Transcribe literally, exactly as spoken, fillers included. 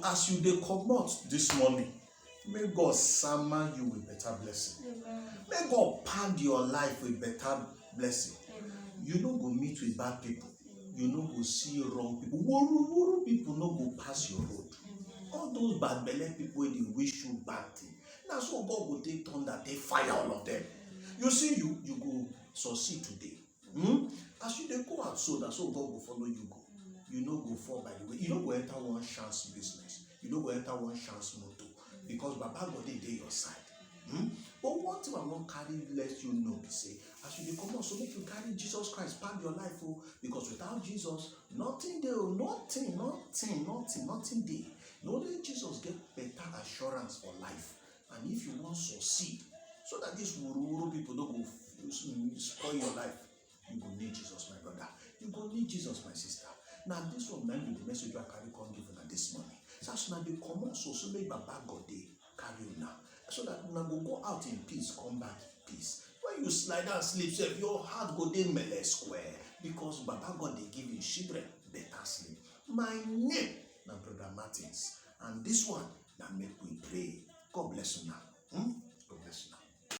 As you dey comot this morning, may God sama you with better blessing. May God pad your life with better blessing. You no go meet with bad people. You no go see wrong people. Wuru wuru people no go pass your road. All those bad belle people wey dey wish you bad thing, na so God go take thunder take fire all of them. You see, you you go succeed today. Hmm? As you dey go out so, na so God go follow you go. You no go fall by the way. You no go enter one chance business. You no go enter one chance motor, because Baba God dey dey your side. Hmm? But one thing I wan carry let you know be say, as you dey comot so, make you carry Jesus Christ pad your life o, because without Jesus, nothing dey o, nothing, nothing, nothing, nothing dey. Na only Jesus get better assurance for life. And if you wan succeed, so that these wuru wuru people no go f- s- spoil your life, you go need Jesus, my brother. You go need Jesus, my sister. Na this one na im be the message wey I carry come give una this morning. So as una dey comot so, so make Baba God dey carry una, so that una go go out in peace, come back in peace. When you slide down sleep sef, your heart go dey mele square, because Baba God dey give him children better sleep. My name na Brother Martins, and this one na Make We Pray. God bless una. Hmm? God bless una.